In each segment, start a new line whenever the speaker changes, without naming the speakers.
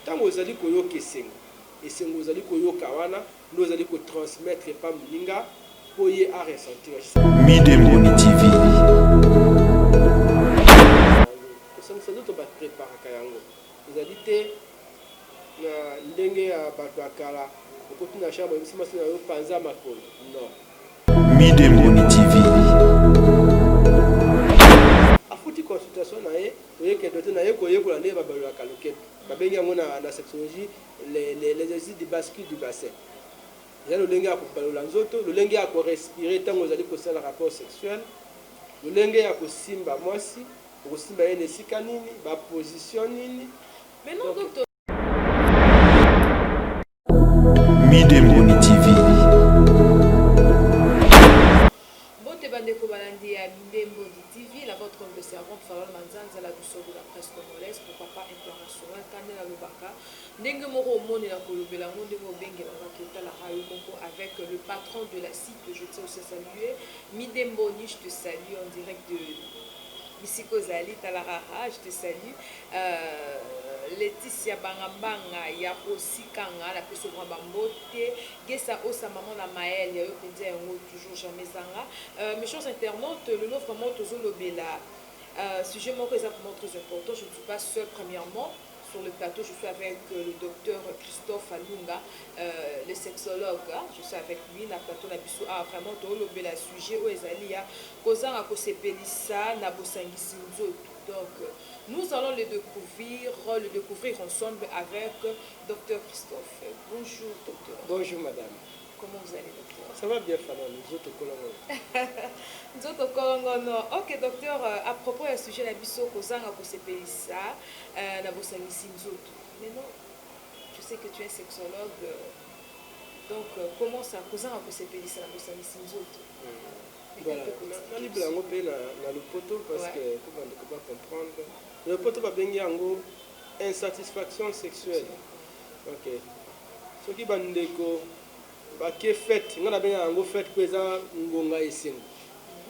Ntango ozali koyoka esengo, esengo ozali koyoka wana nde ozali kotransmettre epa moninga mpo ye aressentir.
Midemboni TV.
Kosangisa nzoto, bapreparaka yango. Ezali te na ndenge ya bato ya kala, okoti na chambre, oyebisi mwasi na yo: "Panza makolo." Non.
Midemboni TV.
Afuti consultation na ye, oyekende te na ye koyekola ndenge babalolaka loketo. Babengi yango na sexologie l'exercice du bascule du bassin. Eza lolenge ya kobalola nzoto, lolenge ya korespirer ntango ozali kosala rapport sexuel, lolenge ya kosimba mwasi, okosimba ye na esika nini, baposition nini.
Maintenant, docteur.
Midemboni TV.
Mbote bandeko balandi ya Mindemboni TV, la votre humble servante Farol Manzanza, la douceur de la presse congolaise, pourquoi pas internationale, kande na lobaka. Ndenge moko omonela kolobela yango, ndenge obengelaka totalaka yo moko avec le patron de la site que je tiens aussi à saluer. Midemboni, je te salue en direct de bisika ozali, talaka, je te salue. Laetitia Bangambanga ya Rosikanga, la peso grand bambote. Gesa Osa, maman na Maël, ya yo penza yango toujours jamais zanga. Mes chers internautes, lelo vraiment tozolobela sujet moko eza vraiment très important. Je ne suis pas seule premièrement. Sur le plateau, je suis avec le docteur Christophe Alunga, le sexologue. Hein, je suis avec lui na plateau na biso. Ah, vraiment tolobela sujet oyo ezali ya kozanga kosepelisa na bosangisi nzoto. Donc, nous allons le découvrir ensemble avec docteur Christophe. Bonjour, docteur.
Bonjour, madame.
Comment vous allez, docteur?
Ça va bien, Fana, nzoto kolongono.
Nzoto kolongono. Ok, docteur, à propos ya sujet na biso kozanga kosepelisa na bosangisi nzoto. Maintenant, je sais que tu es sexologue. Donc, comment ça, kozanga kosepelisa na bosangisi nzoto?
Voilà, nalibela yango mpe na lopoto parce que po bandeko bacomprendre. Na lopoto babengi yango insatisfaction sexuelle. Ok, soki bandeko bake fête, ngai nabenga yango fête mpo eza ngonga esengo,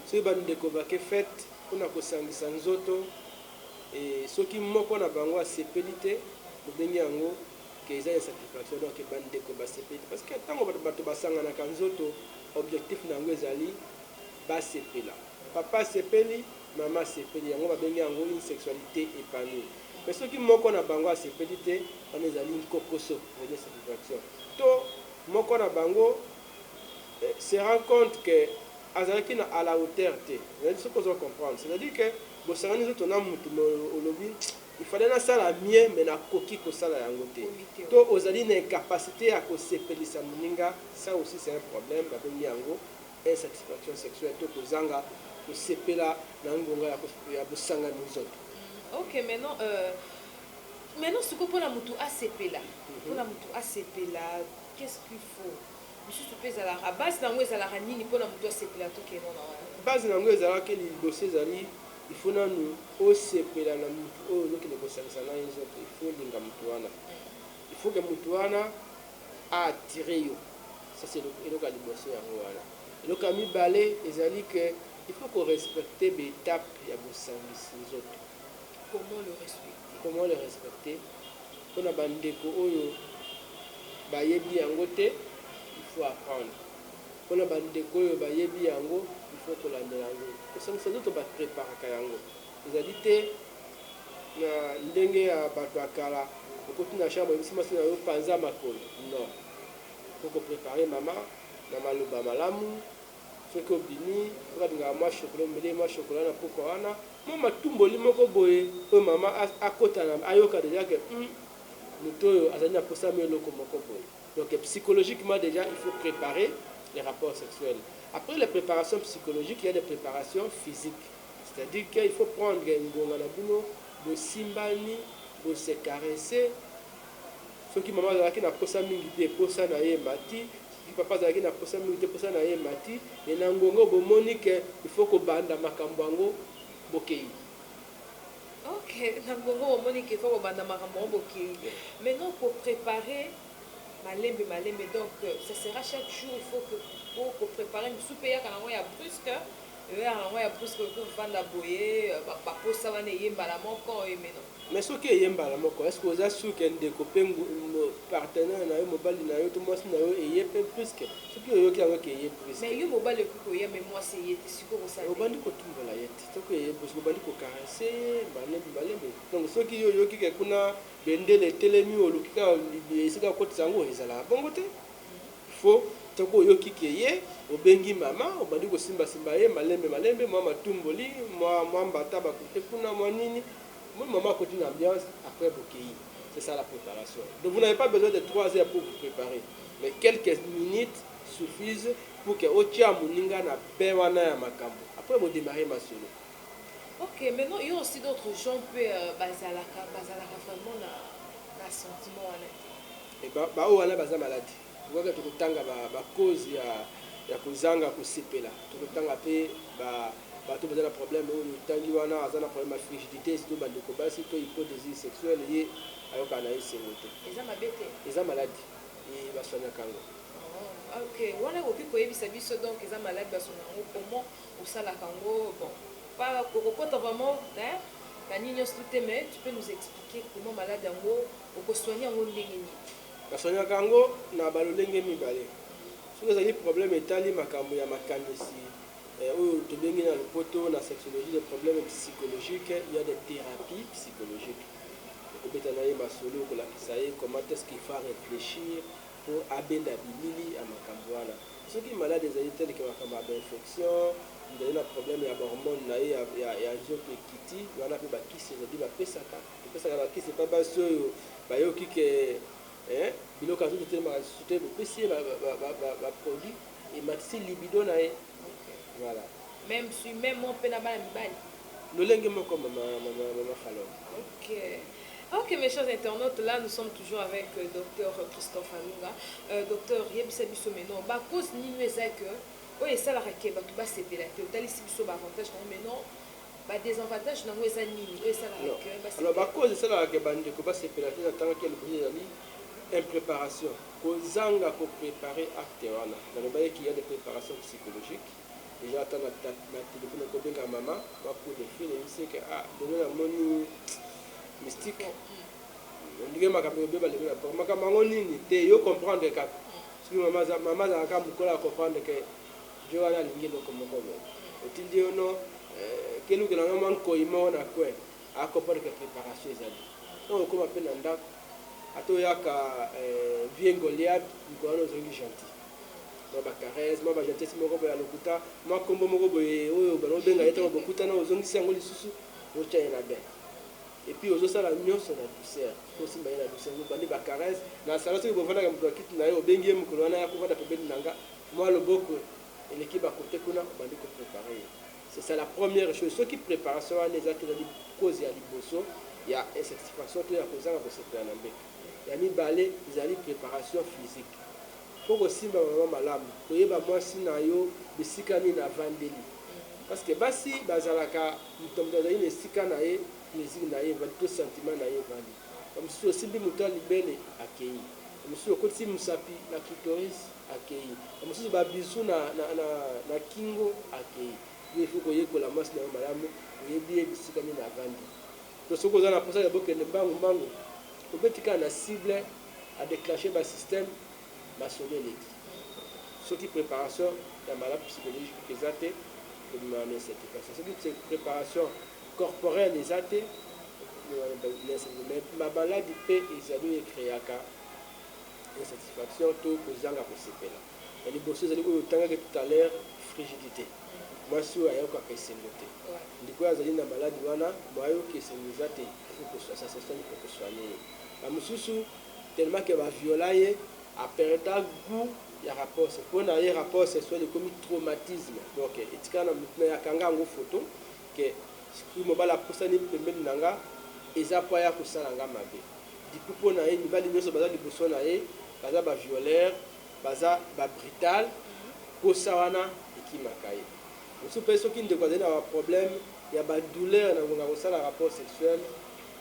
soki bandeko bake fête mpona kosangisa nzoto e, soki moko na bango asepeli te, bobengi yango ke eza insatisfaction. Donc bandeko basepeli te parce que ntango bato basanganaka nzoto, objectif na yango ezali basepela. Papa asepeli, mama asepeli, yango babengi yango une sexualité épanouie. Mais soki moko na bango asepeli te, wana ezali nkokoso, ezali insatisfaction. To moko na bango se rend compte que azalaki na à la hauteur te. Ezali soki ozo comprendre, c'est-à-dire que bosangani nzoto na mutu, olobi: "Il fallait nasala mieux, mais nakoki kosala yango te." To ozali na incapacité ya kosepelisa moninga, ça aussi c'est un problème, babengi yango insatisfaction sexuelle to kozanga kosepela na ngonga ya bosangani nzoto.
Ok, maintenant sikoyo, mpona motu asepela, mpona motu asepela, qu'est-ce qu'il faut? Misusu mpe ezalaka base na yango ezalaka nini mpona motu asepela? Tokende na wana.
Base na yango ezalaki liboso, ezali il faut nanu osepela na motu oyo ozokende kosangisa na ye nzoto. Il faut olinga motu wana, il faut ke motu wana aattirer yo. Ça, c'est eloko ya liboso yango wana. Eloko ya mibale ezali ke il faut korespecter baétape ya bosangisi nzoto.
Comment le respecter?
Comment le respecter? Mpona bandeko oyo bayebi yango te, il faut apprendre. Mpona bandeko oyo bayebi yango, il faut kolandela yango. Kosangisa nzoto, bapreparaka yango. Ezali te na ndenge ya bato ya kala, okoti na chambre, oyebisi mwasi na yo: "Panza makolo." Non, faut koprépare mama na maloba malamu. Soki obimi, soki alingaka mwa chocolat, omeli mwa chocolat na pokwa wana, mwa matumboli moko boye oyo mama akota na ayoka déjà ke moto oyo azali na posa mi eloko moko boye. Donc psychologiquement déjà, il faut préparer les rapports sexuels. Après les préparations psychologiques, il y a des préparations physiques, c'est-à-dire qu'il faut prendre ngonga na bino, bosimbani, bose caresser. Soki mama azalaki na posa mingi te, posa na ye emati. Soki papa azalaki na posa mingi te, posa na ye emati. E na ngonga bomoni ke il faut kobanda makambo yango, bokei.
Ok, na ngonga bomoni ke faut kobanda makambo yango, bokei. Maintenant, kopréparer malembe malembe, donc ça sera chaque jour, il faut que po kopréparer. Mosusu mpe eyaka nango ya brusque, eyaka nango ya brusque, kovanda boye, baposa wana eyembala moko. E maintenant
Mais soki eye mbala moko, est ce que oza sûr ke ndeko mpe partenaire na yo, mobali na yo to mwasi na yo, eye mpe brusque? Soki oyoki yango ke eye brusque.
Mais yo mobali okoki koya, mais mwasi eye te, sikoyo kosala?
Obandi kotumbola ye te. Soki eye brusque, obandi kocaresser ye malembe malembe. Donc soki yo oyoki ke kuna bendele etelemi, oluki kaka esika okotisa yango, ezalaka bongo te. Faut soki oyoki ke ye, obengi mama, obandi kosimbasimba ye malembe malembe, mwa matumboli, mwa mbata bakote kuna, mwa nini, mama akoti na ambiance, après bokei. C'est ça la préparation. Donc vous n'avez pas besoin de 3 heures pour vous préparer, mais quelques minutes suffisent pour que otia moninga na bain wana ya makambo, après bodémarrer masolo.
Ok, maintenant il y a aussi d'autres gens mpe bazalaka vraiment na sentiment wana
te. Baoyo wana baza maladi. Kaka tokotanga bacause ya kozanga kosepela, tokotanga mpe bato baza na problème oyo otangi wana, aza na problème ya frigidité, surtout bandeko basi, to hypodésir sexuel, ye ayokaka na ye esengo te.
Eza mabe te?
Eza maladi, basoignaka yango.
Ok, wana okoki koyebisa biso, donc eza maladi, basoignaka yango comment? Osalaka yango, bon, pas kokokota vraiment na nini nyonso te, mais tu peux nous expliquer comment maladi yango okosoigne yango ndenge nini?
Basoignaka yango na balolenge mibale. Soki ezali problème etali makambo ya makanisi, oyo tobengi na lopoto, na sexologie, des problèmes psychologiques, il y a des thérapies psychologiques. Okobeta na ye masolo, okolakisa ye comment est-ce qu'il faut réfléchir pour abenda bilili ya makambo wana. Soki maladi ezali teleke makambo ya bainfection, ezali na problème ya bahormone na ye ya nzoto ekiti, wana mpe bakisi ezali, bapesaka. Topesaka bakisi epa basi oyo bayoki ke biloko ya nzoto etelemaka lisusu te, bopesi ye baproduit, ematisi libido na ye. Voilà.
Même si même mo mpe na bana mibali?
Lolenge moko, mama, mama, mama Falon.
Ok, mes chers internautes, là nous sommes toujours avec docteur Christophe Alunga. Docteur, yebisa biso maintenant, ba cause nini eza que oyo esalaka ke bato basepela te? Otalisi biso baavantage nango, maintenant badésavantage nango eza nini oyo esalaka ke?
Alors, bacause esalaka ke bandeko basepela te, natangaki ya liboso ezali impréparation, kozanga kopréparer acte wana. Nalobaki qu'il y a des préparations psychologiques déjà. Ata na téléphone, kobenga mama ba coup de fil, eyebisi ke ah, lelo namoni mystique, ondenge makambo ebeba lelo na port, makambo yango nini te, yo comprendre kaka. Soki mama azalaka mokolo ya comprendre ke jo wana alingi eloko moko boye, otindi yo no kelukelanga mwa nkoi moko na coin, acomprendre ke préparation ezali. Donc okóma mpe na ndako, ata oyaka vie Goliath, mokolo wana ozongi gentil, mwa bacaresse, mwa bagentillesse moko boye ya lokuta, mwa nkombo moko boye oyo banobenga ye ntango bokutana, ozongisi yango lisusu, otya ye na bain, et puis ozosala nyonso na douceur, osimba ye na douceur, obandi bacaresse na salon. Soki bovandaka, moto akiti na ye, obengi ye mokolo wana ya kovanda pembeni na nga, mwa loboko eleki bakote kuna, obandi kopréparer ye. C'est ça la première chose. Soki préparation wana eza te, ezali cause ya liboso ya insatisfaction to ya kozanga kosepela na mbeto. Ya mibale ezali préparation physique. Mpo kosimba mama malamu, koyeba mwasi na yo bisika nini avandeli, parce que basi bazalaka, moto moto azali na esika na ye, plaisir na ye evandi to sentiment na ye evandi. Bamosusu osimbi moto ya libele, akei. Bamosusu okotisi mosapi na clitoris, akei. Bamosusu babisu na kingo, akei. Yo, il faut koyekola mwasi na yo malamu, oyebi ye bisika nini avandi. To soki oza na mposa ya bokende mbangu mbangu, obeti kaka na cible, adéclenche basystème, masolo eleki. Soki préparation ya malamu psychologique eza te, kobima na insatisfaction. Soki préparation corporelle eza te, mais mamaladi mpe ezali oyo ecréaka insatisfaction to kozanga kosepela. Ya liboso ezali oyo otangaki tout à l'heure, frigidité, mwasi oyo ayokaka esengo te. Ndeko oyo azali na maladi wana, mo ayoki esengo eza te, sasesani po kosoigner ye. Bamosusu, tellement ke baviola ye, aperda goût ya rapport. Mpo na ye, rapport sexuel ekomi traumatisme. Donc etikala na motu na ye, akanga yango photo ke soki mobali apusani pembeni na nga, eza po aya kosala nga mabe. Du coup, mpo na ye, mibali nyonso baza liboso na ye baza bavioleur, baza babrutal. Posa wana ekimaka ye. Mosusu mpe, soki ndeko azali na baproblème ya badouleur na ngonga kosala rapport sexuel,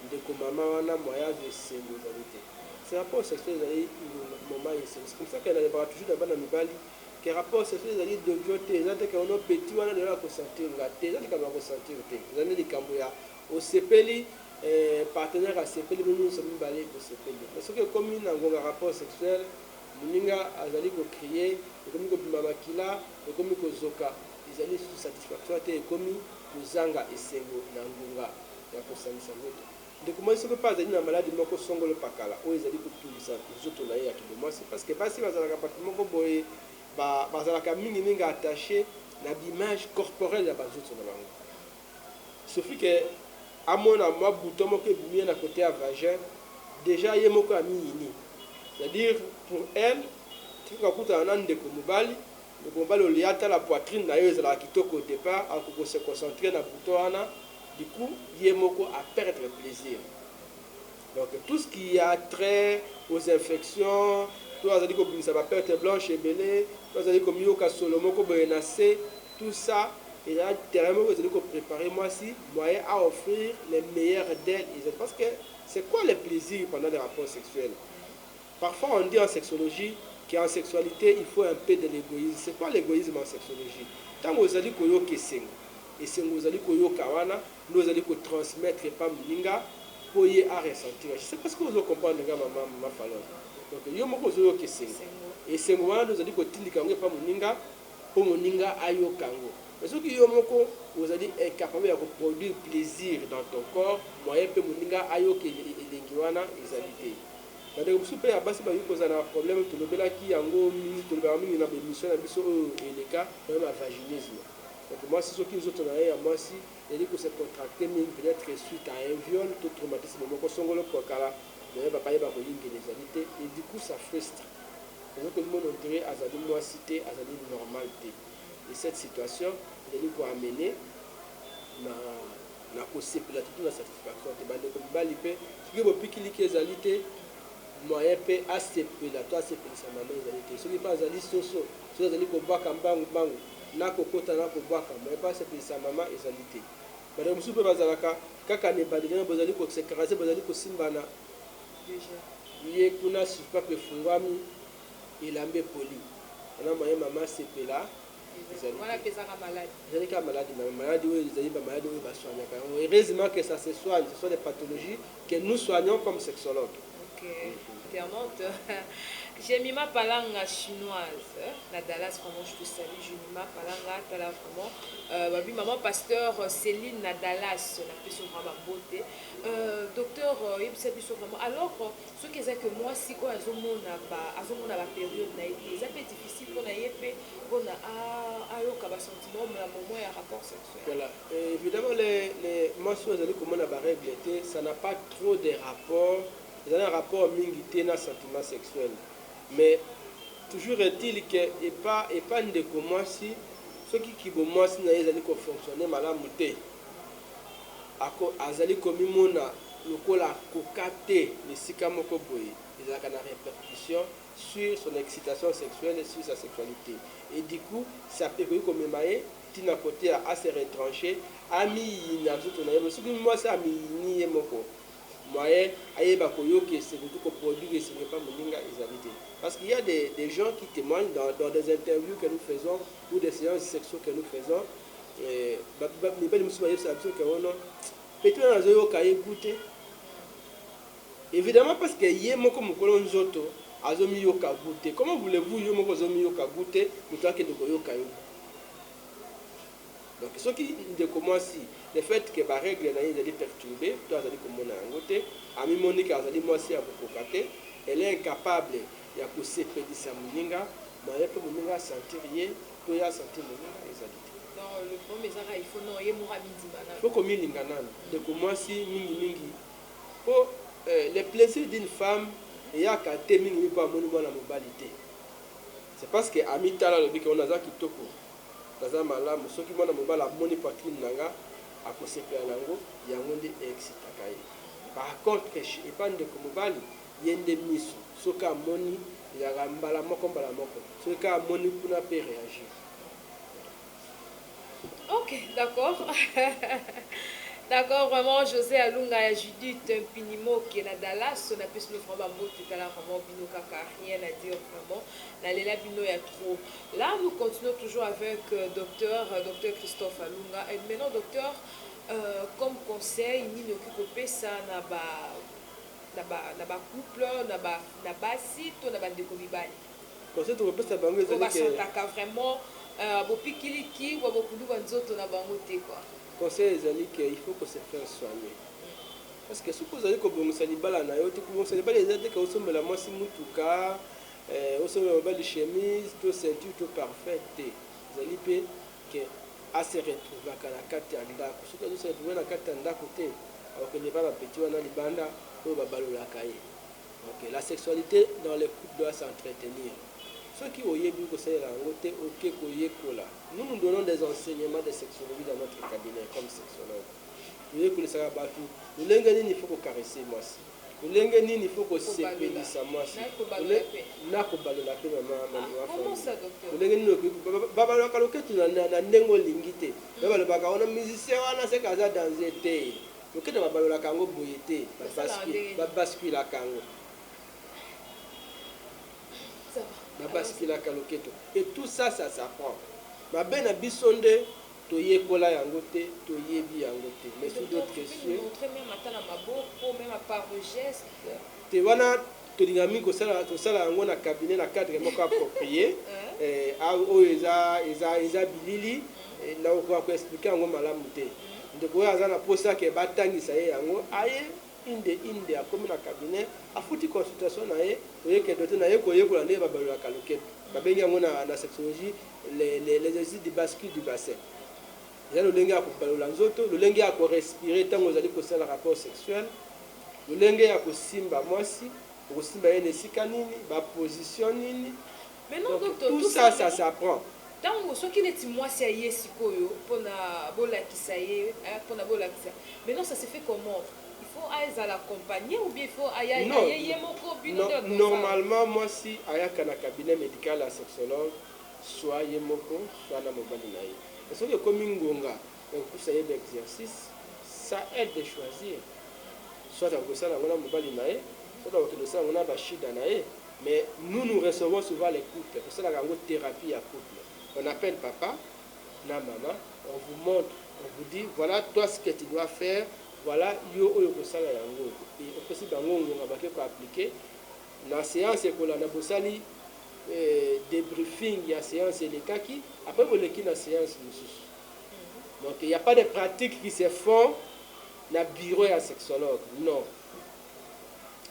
ndeko mama wana moyen azwa esengo ezali te. Ce rapport sexuel ezali moment ya esengo. C'est comme ça ke nalobaka toujours na bana mibali ke rapport sexuel ezali dojo te. Eza te ke ono petit wana lelo akosentir nga te. Eza likambo ya kosentir te, eza nde likambo ya osepeli. Partenaire asepeli, bino nyonso mibale bosepeli. Mais soki ekomi na ngonga rapport sexuel, moninga azali kocrier, ekomi kobima makila, ekomi kozoka, ezali lisusu satisfaction te, ekomi kozanga esengo na ngonga ya kosangisa nzoto. Ndeko mwasi soki mpe azali na maladi moko songolo pakala oyo ezali kotungisa nzoto na ye ya kibomwasi, parce que basi bazalaka bato moko boye, bazalaka mingimingi attaché na baimage corporelle ya banzoto na bango. Suffit ke amona mwa bouton moko ebimi ye na côté ya vagin, déjà ye moko amiyini. C'est-à-dire, pour elle, tika kokutana na ndeko mobali, ndeko mobali olia ata la poitrine na yo ezalaka kitoko au départ, akoki se concentrer na bouton wana, du coup ye moko a perdre plaisir. Donc tout ce qui a trait aux infections, to azali kobimisa baperte blanche ebele, to azali komiyoka solo moko boye na se, tout ça eza terrain moko ezali kopréparer mwasi, moyen à offrir les meilleurs d'elle ezali. Parce que c'est quoi le plaisir pendant les rapports sexuels? Parfois, on dit en sexologie qu'en sexualité, il faut un peu de l'égoïsme. C'est quoi l'égoïsme en sexologie? Ntango ozali koyoka esengo, esengo ozali koyoka wana nde ozali kotransmettre epa moninga mpo ye aressentir. Je sais pas ce que ozo comprendre nga, mama Falon. Donc yo moko ozoyoka esengo, esengo wana nde ozali kotindika yango epa moninga mpo moninga ayoka yango. Mais soki yo moko ozali incapable ya koproduire plaisir dans ton corps, moyen mpe moninga ayoka elengi wana ezali te. Bandeko mosusu mpe ya basi bayoki kozala na problème, tolobelaki yango mingi, tolobelaka mingi na baémission na biso oyo eleka, problème ya vaginisme. Donc mwasi soki nzoto na ye ya mwasi ezali kose contracter mingi, peut-être suite à un viol to traumatisme moko songolo pakala, moyen bayeba koyingela ezali te, et du coup ça frustre, eza komona on dirait azali mwasi te, azali normal te. Et cette situation ezali koamener na kosepela te to na satisfaction te. Bandeko mibali mpe, soki bopikiliki ezali te, moyen mpe asepela to asepelisa mama ezali te. Soki mpe azali soso, soki azali kobwaka mbangu mbangu na kokota na kobwaka, moyen mpe asepelisa mama ezali te. Bandeko mosusu mpe bazalaka kaka na ebandeli wana, bozali kose caresser, bozali kosimbana, ye kuna soupape efungwami, elamba epoli wana, moyen mama asepela ezali kaka maladi. Maladi oyo ezali bamaladi oyo basoignaka yango. Heureusement que ça se soigne, ce sont des pathologies que nous soignons comme sexologues.
Ok, internaute. Jemima Palanga chinoise, na Dallas, vraiment je te salue, Jemima Palanga, tala vraiment. Babi maman pasteur Céline na Dallas, na peso vraiment beauté. Docteur, yebisa biso vraiment. Alors, ce qui est que moi si quoi azomona ba période na été, eza pe difficile pour na ye pe pour na ayoka ba sentiment na moment ya rapport sexuel.
Voilà. Évidemment, les moi si azali komona ba règle te, ça n'a pas trop de rapport, ezali un rapport mingi te na sentiment sexuel. Mais toujours est-il que epa ndeko mwasi, soki kibo mwasi na ye ezali kofonctionne malamu te, azali komimona lokola akoka te na esika moko boye, ezalaka na répercussion sur son excitation sexuelle et sur sa sexualité. Et du coup, ça ekoki komema ye ntina kote ya ase retrancher, amiyina nzoto na ye. Soki mwasi amiyini ye moko, moyen ayeba koyoka esengo to koproduire esengo epa moninga ezali te. Parce qu'il y a des gens qui témoignent dans des interviews que nous faisons ou des séances sexuelles que nous faisons. Mibali mosusu bayebisaka biso ke ono petit wana azoyoka ye goût te, évidemment parce que ye moko mokolo nzoto azomiyoka goût te. Comment voulez-vous, yo moko ozomiyoka goût te, moto akende koyoka yo? Donc soki ndeko mwasi, le fait que barègle na ye ezali perturbé to azali komona yango te, amimoni azali mwasi ya kokoka te, elle est incapable ya kosepelisa moninga, moyen mpe moninga asentir ye to ye asentir moninga ezali te.
Donc le problème ezaka, il faut non ye moko amindima nano.
Faut komilinga nano, ndeko mwasi, mingimingi mpo le plaisir d'une femme eyaka te mingimingi mpo amoni mwana mobali te. C'est parce que amitala, alobi ke naza kitoko, naza malamu, soki mwana mobali amoni poitrine na nga, akosepela nango, yango nde excitaka ye. Par contre, epa ndeko mobali, ye nde miso, soki amoni, ezalaka mbala moko mbala moko, soki kaka amoni kuna mpe réagir.
Ok, d'accord. D'accord, vraiment, José Alunga et Judith Pinimo qui est na Dallas, on a pu se vraiment bambote tala vraiment bino kaka, rien à dire vraiment. Nalela bino ya trop. Là, nous continuons toujours avec docteur Christophe Alunga. Et maintenant, docteur, Comme conseil nini okoki kopesa na ba couple, na basi to na bandeko mibali?
Conseil tokopesa bango
oyo
ezali ke
basantaka vraiment bopikiliki bwa bokundu bwa nzoto na bango te quoi.
Conseil ezali ke il faut ko se faire soigner, parce que soki ozali kobongisa libala na yo te, kobongisa libala eza te ke osombela mwasi mutuka, osombela mobali chemise to ceinture to parfum te. Ezali mpe ke ase retrouvaka na kati ya ndako. Soki azose retrouve na kati ya ndako te, akokende pa bapeti wana libanda oyo babalolaka ye. Donc la sexualité dans les couples doit s'entretenir. Soki oyebi kosalela yango te, oke koyekola. Nous, nous donnons des enseignements de sexologie dans notre cabinet. Comme sexologue, toyekolisaka bato lolenge nini faut kocaresser mwasi, lolenge nini faut kosepelisa mwasi.
Na kobalola mpe.
Na kobalola mpe, mama.
Ah, comment ça, docteur?
Lolenge nini okoki babalolaka loketo na ndenge olingi te. Be balobaka wana musicien wana seke aza danger te. Loketo babalolaka yango boye te.
Basalaka ndenge nini?
Babasculaka yango.
Ça va.
Babasculaka loketo et tout ça, ça s'apprend. Mabe na biso nde toyekola yango te, toyebi yango te. Mais sur
Docteur,
d'autres
tu peux
questions
nous montrer même ata na maboko, même à par le geste?
Te, wana tolinga mingi kosala, tosala yango na cabinet na cadre moko approprié.
Hein?
Oyo eza bilili, nakokoka koexpliquer yango malamu te. Ndeko oyo aza na posa ke batangisa ye yango, aye inde inde, akomi na cabinet, afuti consultation na ye, oyeke docteur na ye koyekola ndenge babalolaka loketo. Babengi yango na sexologie les exercices du bascule du bassin. Eza lolenge ya kobalola nzoto, lolenge ya korespirer ntango ozali kosala rapport sexuel, lolenge ya kosimba mwasi, okosimba ye na esika nini, baposition nini.
Maintenant,
Donc,
docteur,
tout ça, ça s'apprend.
Ntango soki neti mwasi aye sikoyo mpona bolakisa ye, mpona bolakisa, maintenant ça se fait comment? Il faut azala accompagné ou bien il faut aya
Non.
aye ye moko, bino
Non,
nde bato?
Normalement mwasi ayaka na cabinet médical ya sexologue soit ye moko, soit na mobali na ye. Mais soki ekomi ngonga ya kopusa ye baexercice, ça aide de choisir, soit akosala yango na mobali na ye, soit akokende kosala yango na bashida na ye. Mais nous, nous recevons souvent les couples. Tosalaka yango thérapie ya couple. On appelle papa na mama, on vous montre, on vous dit: voilà toi ce que tu dois faire, voilà yo oyo kosala yango. Opesi bango ngonga, bake koappliquer na séance ekolanda. Bosali débriefing ya séance elekaki, après boleki na séance mosusu. Donc il y a pas de pratique qui se font na bureau ya sexologue, non.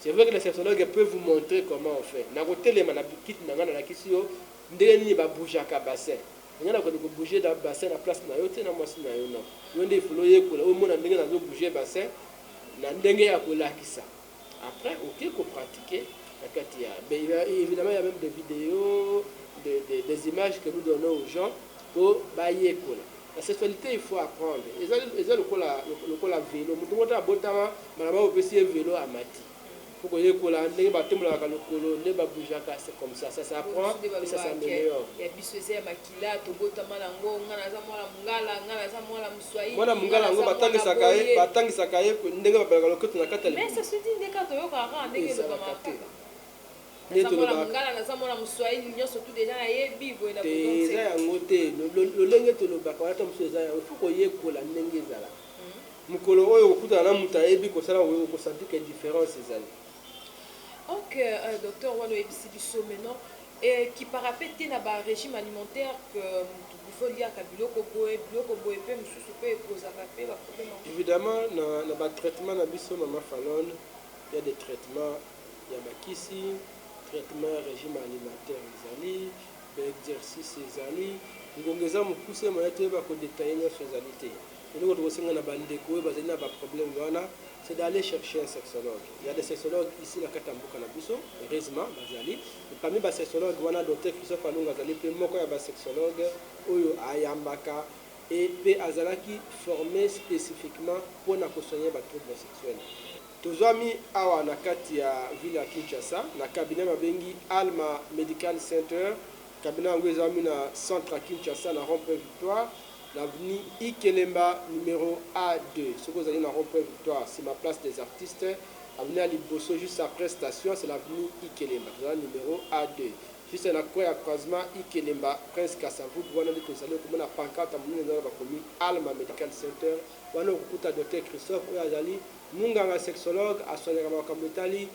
C'est vrai que le sexologue peut vous montrer comment on fait. Nakotelema na kiti na ngai, nalakisi yo ndenge nini babougeaka bassin. Ngai nakoki kobouger na bassin na place na yo te, na mwasi na yo, non. Yo nde ifolo oyekola, omona ndenge nazobouger bassin na ndenge ya kolakisa. Après oke kopratiquer na kati ya, mais évidemment il y a même des vidéos, des images que nous donnons aux gens po bayekola. La sexualité, il faut apprendre. Eza lokola vélo. Moto moko te abotama mbala opesi ye vélo amati. Faut koyekola ndenge batombolaka lokolo, nde babougeaka. C'est comme ça, ça s'apprend et ça s'améliore.
Ya biso eza ya makila, tobotama nango. Nga naza mwana mongala, nga naza mwana moswahili.
Mwana mongala yango batangisaka ye ndenge babalaka loketo na kati ya
Mais ça se dit nde kaka toyokaka kaka ndenge
Ezalaka
elobamaka
te.
kaka.
Nde
Naza mwana
tolobaka.
mongala, naza mwana moswahili, nyonso tu deja nayebi boye na
Te, eza yango te. Lolenge tolobaka wana, ta mosusu eza yango. Faut koyekola ndenge ezalaka. Mokolo oyo okokutana na moto ayebi kosala, okosentir ke différence ezali.
Ok, docteur, wana oyebisi biso. Maintenant ekipaka mpe te na barégime alimentaire que motu il faut liaka biloko boye, biloko boye mpe mosusu mpe ekozaka mpe baproblème yango?
Évidemment, na batraitement na biso, mama Falone, il y a des traitements ya bakisi, traitement ya régime alimentaire ezali, baexercice ezali. Ngonga eza mokuse, moya toyeba kodétailler nyonso ezali te. Eloko tokosenga na bandeko oyo bazali na baproblème wana, c'est d'aller chercher un sexologue. Il y a des sexologues ici na kati ya mboka na biso, heureusement bazali. Et parmi basexologue wana, docteur Christophe Alunga azali mpe moko ya basexologue oyo ayambaka et mpe azalaki formé spécifiquement mpona kosoigner batrouble sexuel. Tozwami awa na kati ya ville ya Kinshasa na cabinet babengi Alma Medical Center. Cabinet yango ezwami na centre ya Kinshasa, na rond point Victoire, na avenue Ikelemba numéro A2. Soki ozali na rond point Victoire, nsima Place des Artistes, avenue ya liboso juste après station, c'est l'avenue Ikelemba. Tozala numéro A2. Juste na coin ya croisement Ikelemba Prince Kasavubu, wana nde tozali. Okomona pancarte ya monene eza na bakomi Alma Medical Center. Wana okokuta Dr Christophe oyo azali munganga sexologue, asoignaka makambo etali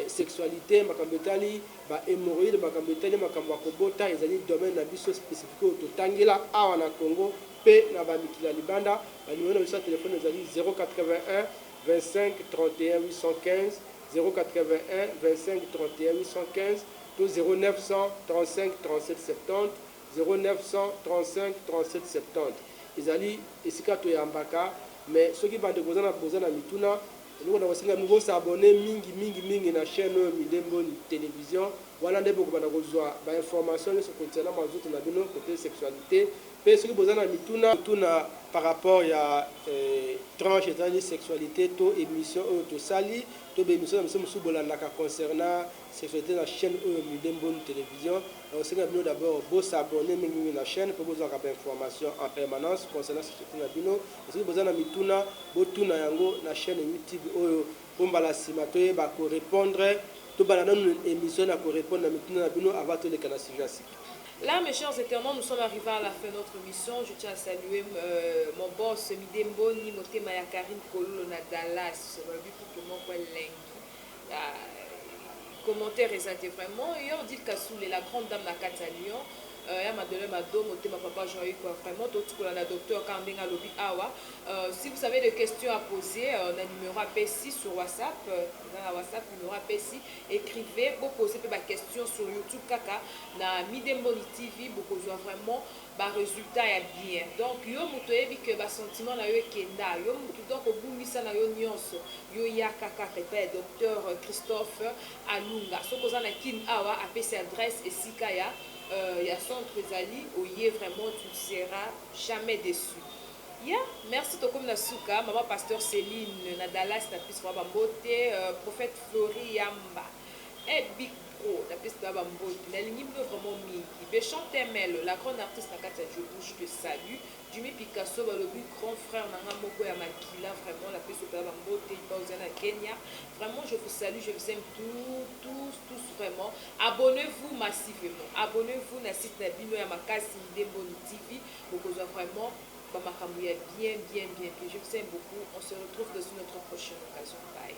sexualité, makambo etali bahémorroïde, makambo etali makambo ya kobota. Ezali domaine na biso spécifique oyo totangela awa na Congo mpe na bamikili ya libanda. Banimero na biso ya telefone ezali 081 25 31 815, 081 25 31 815 to 0935 37 70, 0935 37 70. Ezali esika toyambaka. Mais soki bandeko boza na mituna, eloko na kosenga bino, bos'abonner mingi mingi mingi na chaîne oyo Midemboni Télévision. Wana nde bokobanda kozwa bainformation nyonso concernant mazoto na bino côté sexualité. Mpe soki boza na mituna tuna par rapport ya tranche ezali sexualité to émission oyo tosali to baémission na biso mosusu bolandaka concernant sexualité na chaîne oyo Midemboni Télévision, na kosenga bino d'abord bos'abonner mingimingi na chaîne mpo bozwaka bainformation en permanence concernant sexualité na bino. Soki boza na mituna, botuna yango na chaîne YouTube oyo, mpo mbala nsima toyeba korépondre. Tobanda nanu émission na korépondre na mituna na bino avant toleka na sujet ya sika.
Là, mes chers internautes, nous sommes arrivés à la fin de notre émission. Je tiens à saluer mon boss, Midemboni Motema ya Karine Kololo na Dallas. Pour que mon lengi. Commentaire ezate vraiment. Et on dit Kassoul, la grande dame na kati ya Lyon. Ya Madeleine Mado, Motema Papa Jean-Luc, vraiment, tout le docteur Kandenga Lobi Awa. Si vous avez des questions à poser, na numéro APC sur WhatsApp, dans la WhatsApp, numéro APC, écrivez, vous posez des questions sur YouTube, kaka, na Midemboni TV, beaucoup vraiment ba résultat ya bien. Donc yo moto oyebi ke basentiment na yo ekenda, yo moto donc obungisa na yo nyonso, yo yaka kaka epai ya docteur Christophe Alunga. Soki oza na Kine awa, apesi adresse esika ya centre ezali. Oye, vraiment, tu ne seras jamais déçu. Ya merci, tokomi na suka. Mama pasteur Céline na Dallas, na pesi mwa bambote. Prophète Flori Yamba e Big Pro, napesi mwa bambote. Nalingi bino vraiment mingi. Bechantemel, la grande artiste na kati ya Djobu, je te salue. Jimmy Picasso, balobi grand frère na nga moko ya makila, vraiment napesi mpenza bambote ipa oza na Kenya. Vraiment, je vous salue, je vous aime tous, tous, tous. Vraiment, abonnez-vous massivement, abonnez-vous na site na bino ya makasi Ndemboni TV. Bokozwa vraiment bamakambo ya bien, bien, bien, bien. Je vous aime beaucoup. On se retrouve dans une autre prochaine occasion. Bye.